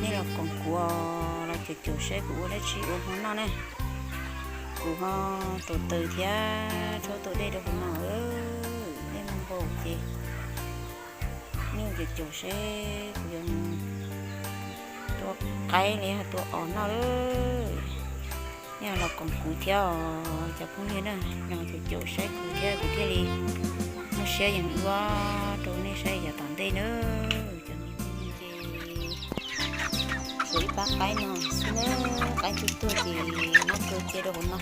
Nej los koom kuv, los caum caum saib kuv ua dab tsi ua hmo noj na. Kuv ho tua taws thiab tshuab tua dej rau hauv no. Dej muaj npaum ces nej caum caum saib kuv yuav mus tua qaib los yog tua os noj lawm. Nej los koom kuv thiab os cov phooj ywg na, no caum caum saib kuv thiab kuv thiaj li muaj siab yeem ua rau nej saib yav tom ntej na. Cov me phooj ywg ces tshuav ib pab qaib no xwb na, qaib tuag tuag ces muab tua cia rau hauv no,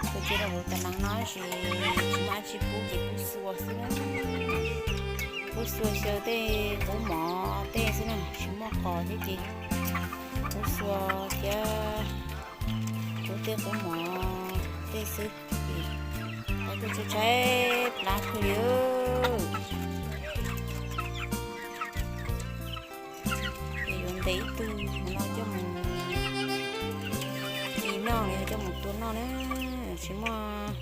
tua cia rau hauv tas nees no tab sis tsis muaj dab tsi pub ces pub xua xwb na. Pub xua xyaw tej qub mov tej xwb na, tsis muaj qos thiab ces pub xua thiab pub tej qub mov tej xwb. Qaib tuaj tshaib tshaib plab kawg li. Ces yuav ntes ib tug no coj mus ci noj los yog coj mus tua noj na. Tsis muaj,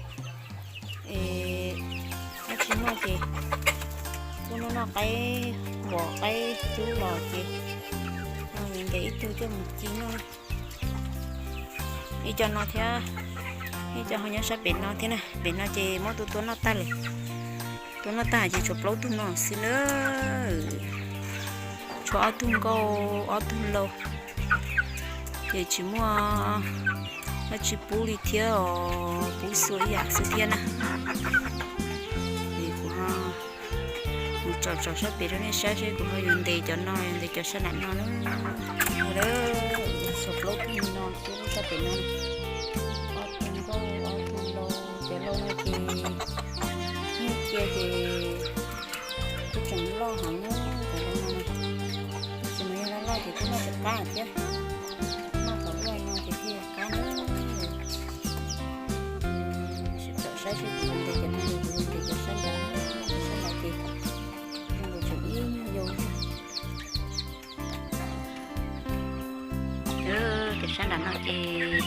es, dab tsi noj ces tuaj noj noj qaib, npam qaib cub los ces no yuav ntes ib tug coj mus ci noj. Ib co no thiab, ib co ho nyob sab pem no thiab na. Pem no ces muab tua tua noj tag lawm. Tua noj tag ces tshuav plaub tug no xwb na. Tshuav ob tug nkauj ob tug laus, ces tsis muaj dab tsi pub li thiab os, pub xua ib yam xwb thiab na. Es kuv ho mus tsom tsom sab pem rau nej saib seb kuv ho yuav ntes cov no yuav ntes cov sab nram no na. Tshuav plaub tug no cub sab pem no. Ob tug nkauj ob tug laus, cov laus no ces nyiaj cia ces kuj tseem loj heev na, cov laus no. Tab sis mas yog loj loj ces kuj noj tsis qab thiab. Noj thaum luaj no ces thiaj qab na. Sim tsom saib seb kuv yuav ntes cov no los kuv yuav ntes cov sab nrad, sab nrad ces nws tseem ib nyuag yau thiab. Cov sab nrad no ces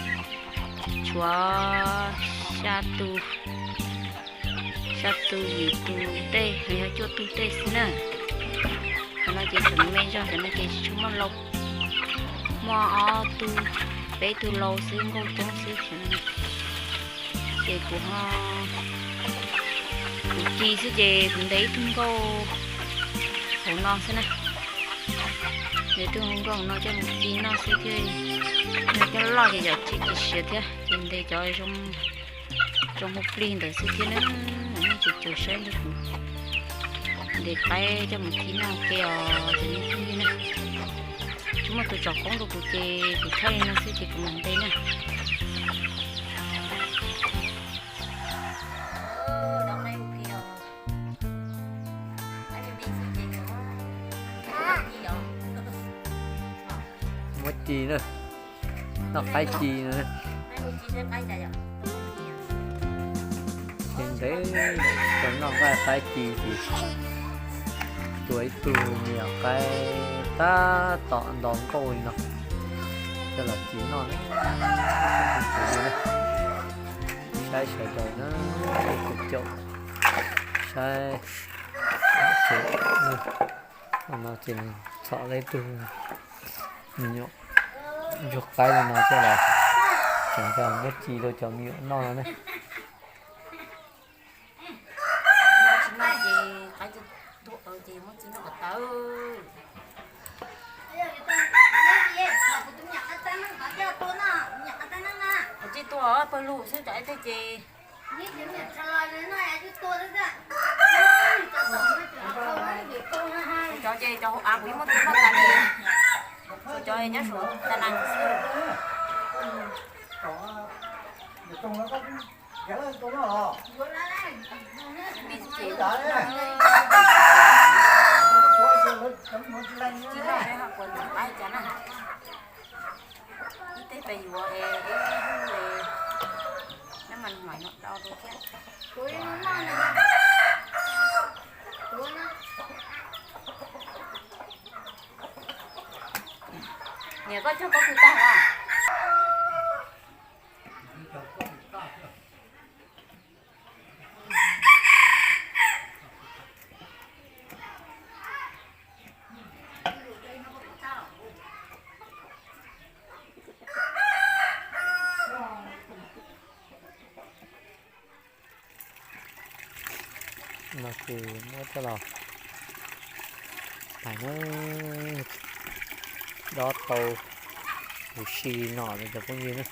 tshuav xya tus, xya tus yim tus tej los yog cuaj tus tej xwb na. Qhov no ces tseem me zog, cov no ces tsis tshua muaj laus, muaj ob tug peb tug laus xwb, nkauj coob xwb. Ces kuv ho, kuv ci xwb ces kuv ntes ib tug nkauj hauv no xwb na. Ntes ib tug nkauj hauv no coj mus ci noj xwb thiab. Nws coj loj ces yam ci tsis siav thiab ces ntes cov zoo, zoo hauv plig ntawd xwb thiab na. Nej caum caum saib ntawd kuv ntes qaib coj mus ci noj ke os cov me phooj ywg na. Tsis muaj tus tsom koob rau kuv ces kuv thaij li no xwb ces kuv mam ntes na. Muab ci na, noj qaib ci no. Ces ntev, noj nqaij qaib ci ces tua ib tug me nyuam qaib tab tom nto nkauj li no coj los ci noj na. Saib sawv daws na, caum caum saib. Ces no ces txhom tau ib tug me nyuam ntsuag qaib li no coj los, tseem muab ci rau cov me nyuam noj no ne. Cia tua pawg lug xwb, cov ib teg ces, cov ces cov hauv av kuv yeej muab tua noj tas li, cov nyob saum tas nees xwb. Ci noj seb ho puas ntxim qab cas na. Ib teg pes yuav es ib lub es nab mas hmaim no do rau thiab. Niam, koj cog pob kws tag los? No ces muab coj los pais na, dob tau huv si li no cov phooj ywg na.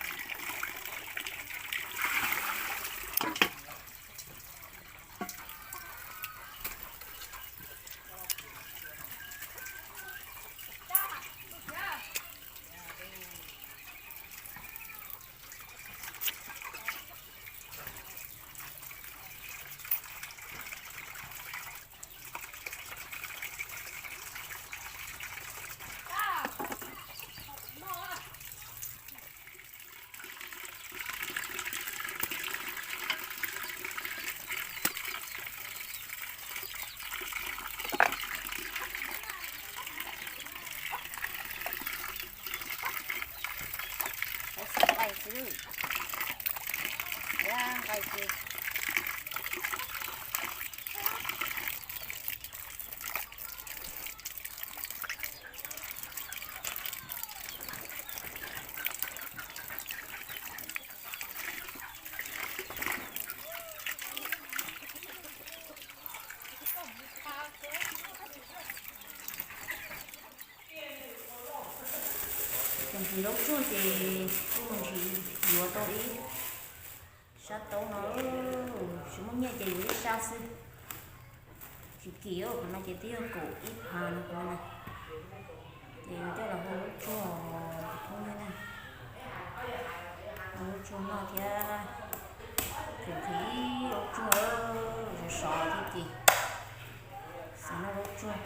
Nqaij xwb, nqaij xwb. Tus ntsis laub tsuag ces kuj mus ntsis yuav tau ib sab taub no, tsis muaj nyiaj ces yuav ib sab xwb. Tsis kim, qhov no ces twb yog kaum ib phav no qhov no. Ces yuav coj los hau lub tsuag, phooj ywg na. Hau lub tsuag noj thiab, tseem nqhis lub tsuag, sov sov thiab ces xav noj lub tsuag.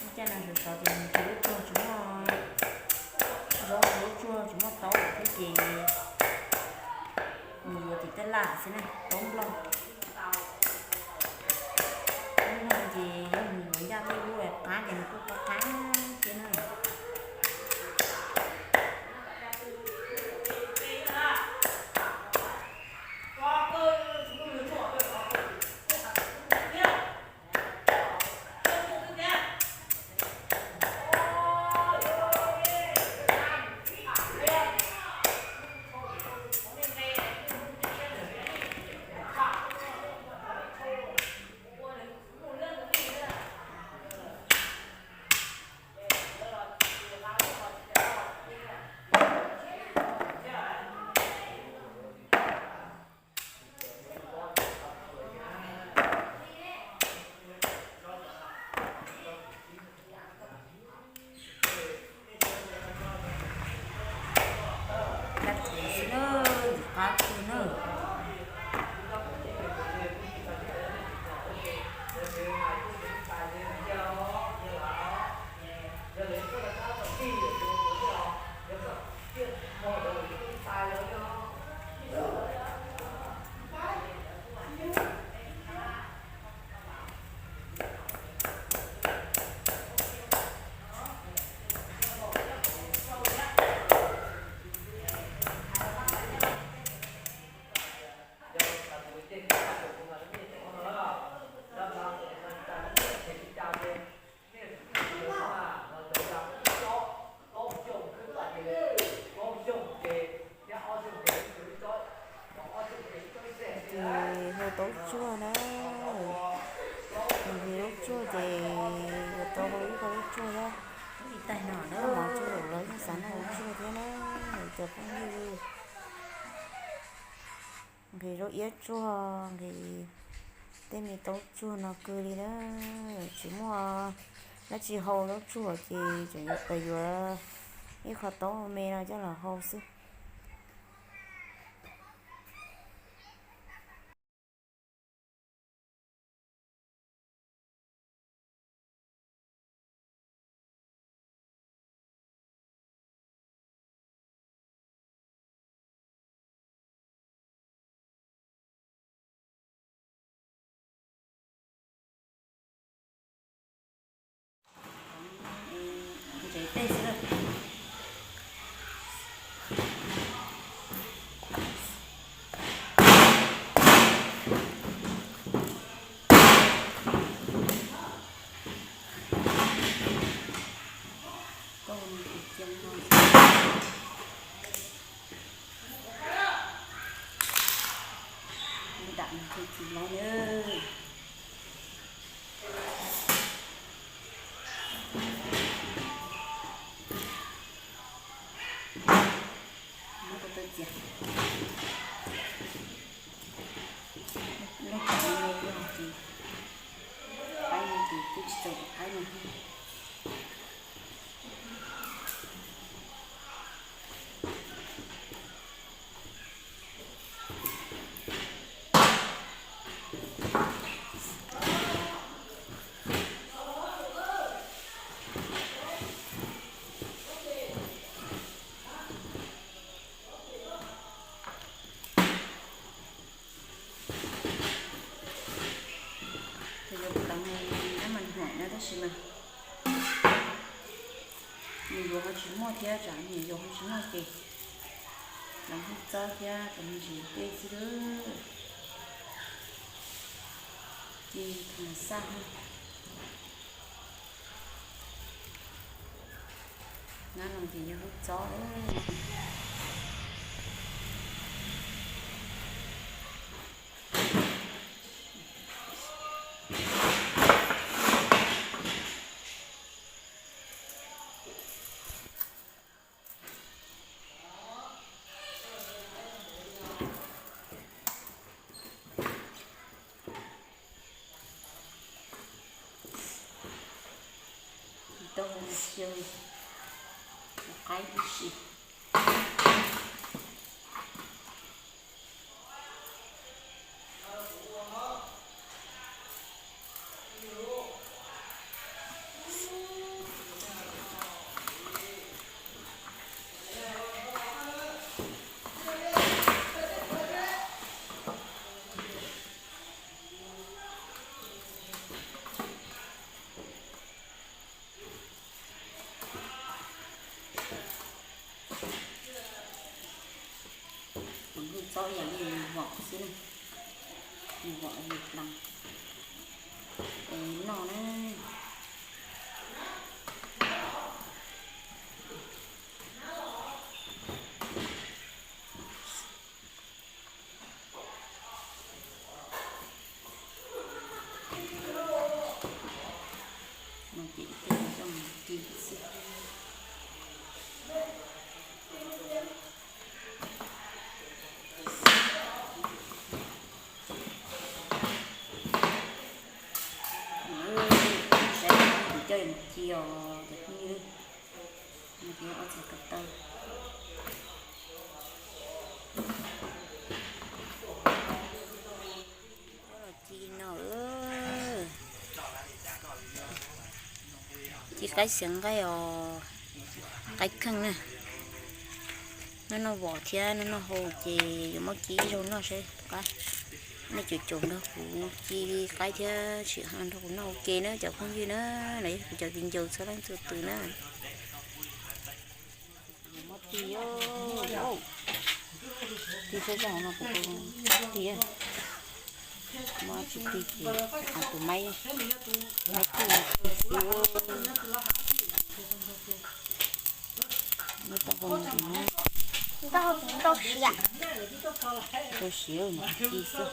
Lub caij no sov sov ces nws ces lub tsuag tsis muaj zaub, lub tsuag tsis muaj taub lawm thiab ces nws yuav tim tej laj xwb na, taub nplog. Taub nplog ces yog nws yuav ncaj tej lub qab ces nws kuj qab qab thiab na. Qab tsuag xwb na, qab tsuag na. Ces hau taub tsuag na, nqhis lub tsuag ces yuav tau hau ib qho lub tsuag thiab. Ib tais no na, mov tsuag lawm los yeej xav noj lub tsuag thiab na, cov phooj ywg. Nqhis zaub iab tsuag, nqhis tej me taub tsuag no kawg li na. Tsis muaj dab tsi hau zaub tsuag ces tseem yuav, yuav ib qho taub me no coj los hau xwb. Ntsev tej xwb. Tus txiv laib na. Muab ko taw txias. Lub tsam no yog hais tias qaib no ces twb tsis tau qaib no. Tus yuav pleev no mas nws huam na, tab sis mas nws yuav ho tsis muaj thiab, tsam nws yuav ho tsis muaj ces pleev hwj txob thiab pleev ntsis tej xwb lawm. Ci thom xaj. Nab no ces yog hwj txob lawm. Tsis tau xyaw, ua qaib tib si. Pleev hwj txob yam li nws vom xwb na, nws vom li pleev es noj na. No ces ib tug coj mus ci xwb. Saib kuv coj mus ci os cov phooj ywg. No ces ob txhais ko taw. Coj los ci no. Ci qaib xiav nqaij os, qaib kheej na. Noj noj vom thiab noj noj haus ces yuav muab ci ib zaug noj seb puas qab. Nej caum caum nrog kuv ci qaib thiab sim nrog kuv noj ua ke na cov phooj ywg na. Los yog kuv cov viv ncaus txhua leej txhua tus na. Muab tig, tig sab sab no kuv tig, muab tsis tig ces tus maib, maib tig xwb. Muab tau npaum no ces muab, tau siav, tau siav mas ci xwb.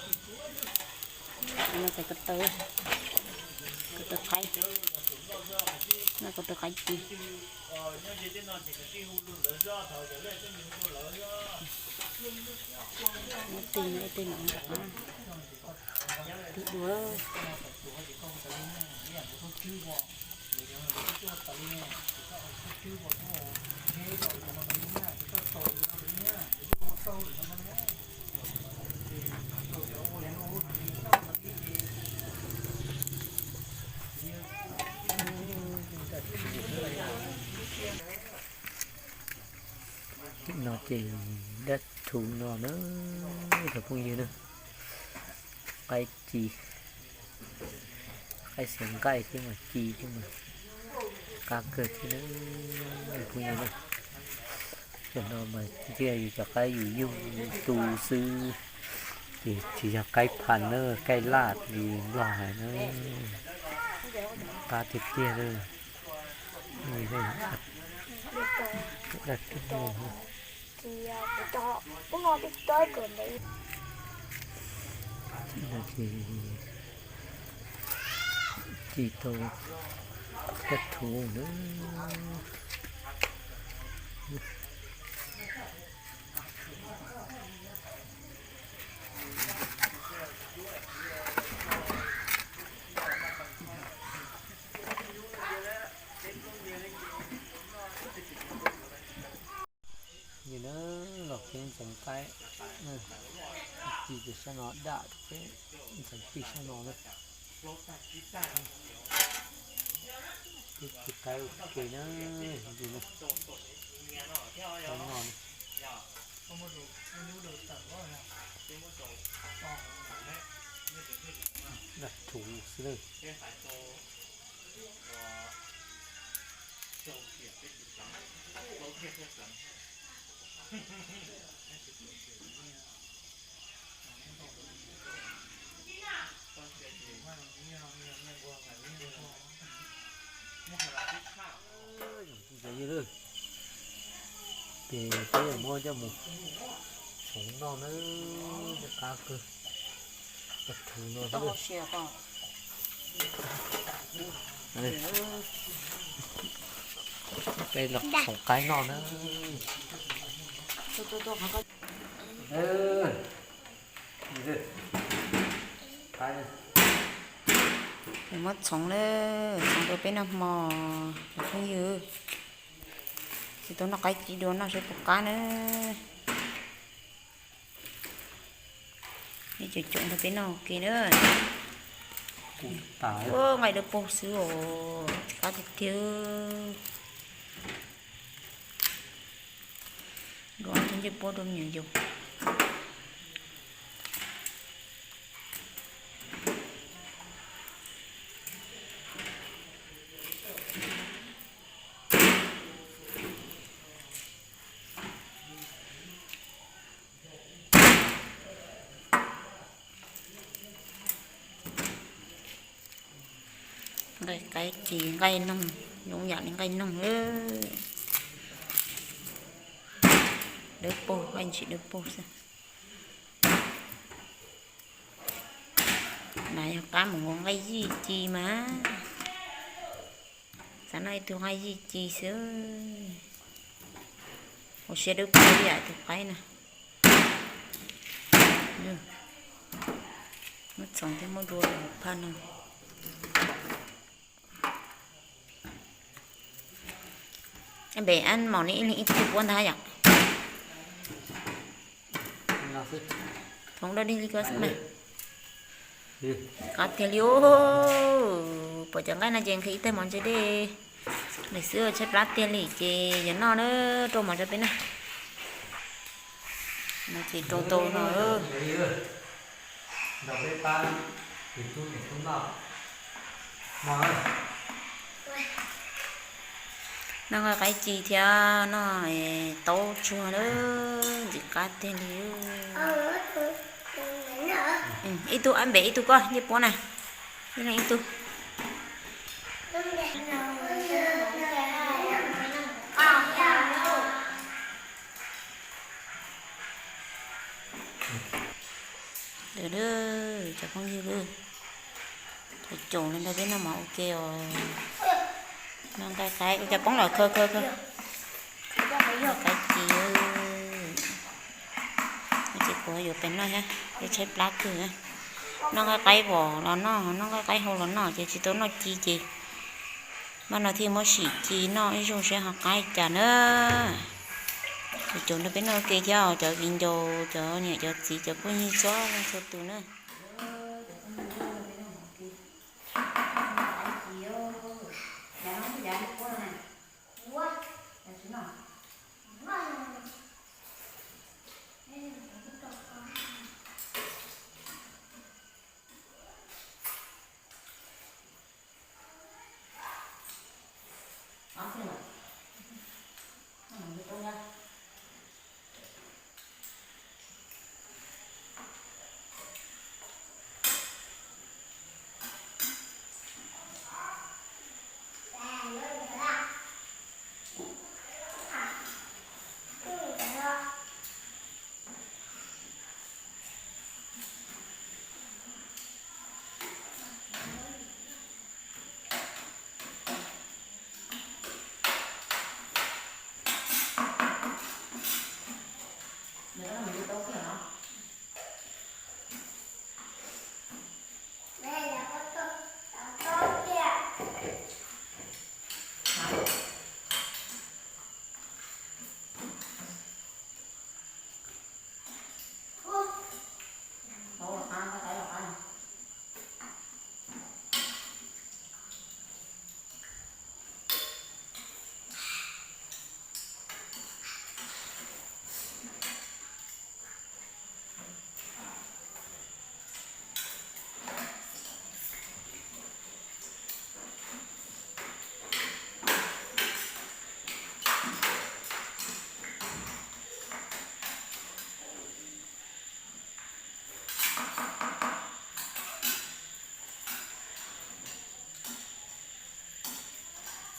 No txhais ko taw, ko taw qaib, no ko taw qaib ci. Muab tig no, ib tig no, tig dua. No ces dab thu no na, cov phooj ywg na, qaib ci, qaib xiav nqaij thiab mas ci thiab mas qab kawg thiab na, cov phooj ywg na. Cov no mas thiaj yus cov qaib yus yug tu xwb, ces tsis yog qaib phav na, qaib laj li Nplog hais na, qab tiag tiag li. Dab tug no. Ub no twb cog kawm ntawd. Ces ci tau kab thuv na. Yog na, los peb ntxeev qaib, ci ces sab no dam, peb ntxeev tij sab no na. Peb ci qaib ua ke na, yog na, qaib noj na. Dam thuv xwb na. Ces peb yuav muab coj mus txhoov noj na, qab kawg. Peb los txhoov qaib noj na. Muab txhoov na, txhoov rau peb noj hmo, cov phooj ywg. Tsis tau noj qaib ci dua noj saib puas qab na. Cov coom rau peb noj ua ke na. Nqaij dawb paug xwb os, qab tiag tiag. Dua thiab ncej puab rau me nyuam yaus. Nqaij qaib ci nqaij noog, zoo yam li nqaij noog. Dawb paug, nqaij ntsim dawb paug xwb. Mas yog qab mus ua nqaij yij ci mas. Xav noj ib tug nqaij yij ci xwb. Ua siab dawb paug ib yam tus qaib na. Muab txhoov thiab muab dua phaj no. Npem ab maum li ib leeg ib tug puab ntag yom. Txhoov dawb dig li ko xwb mas. Qab tiag li os. Pom cov nqaij no ces nqhis ib tag mov ntse dej. Lawm xwb tshaib plab tiag li ces yog noj na, rau mov rau peb na. No ces rau tau no. Noj nqaij qaib ci thiab noj taub tsuag na, ntxim qab tiag li. Ib tug ab npem ib tug koj ncej puab na, ib leeg ib tug. Cov phooj ywg, cov caum li ntawd peb noj mov ua ke os. Noj nqaij qaib, ua cas poob lawm, khaws khaws khaws. Nqaij qaib ci, ces kuv yuav pem noj thiab, peb tshaib plab kawg. Noj nqaij qaib vos los noj, noj nqaij qaib hau los noj, ces tsis tau noj ci ces maj no thiaj muab sim ci noj ib zaug seb ho qab li cas na. Caum nrog peb noj ua ke thiab cov viv ncaus, cov niam cov txiv, cov phooj ywg txhua leej txhua tus na. Los qab, qab, qab.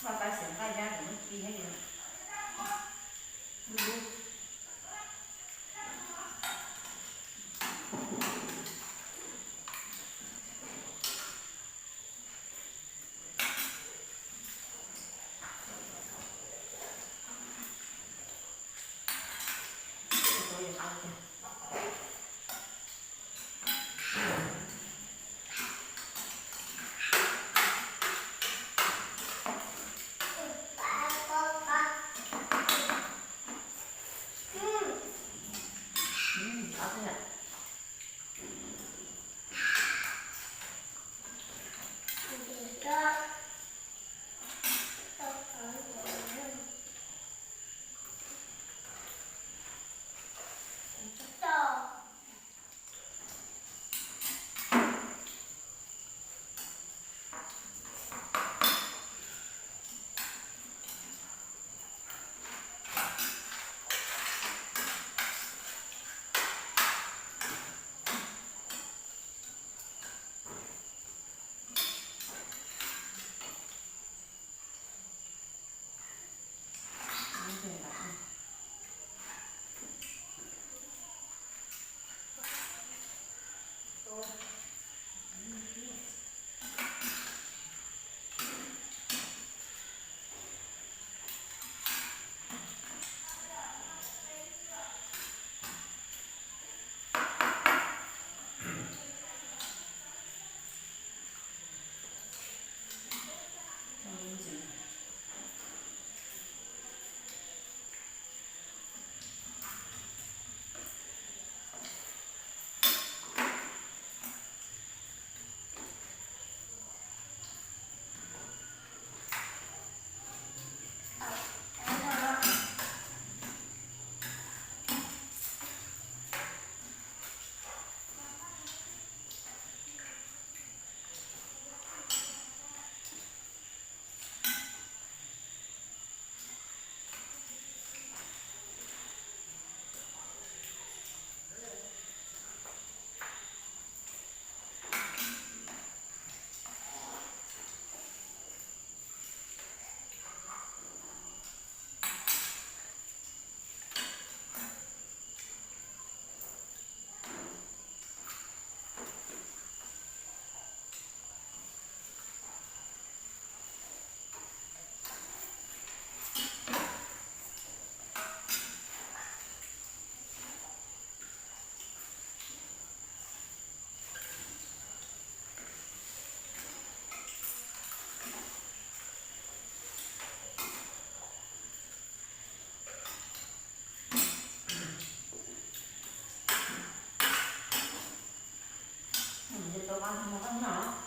Vaj tab xiam nqaij nyab kom muab ci thiab. Tau qab no qab no.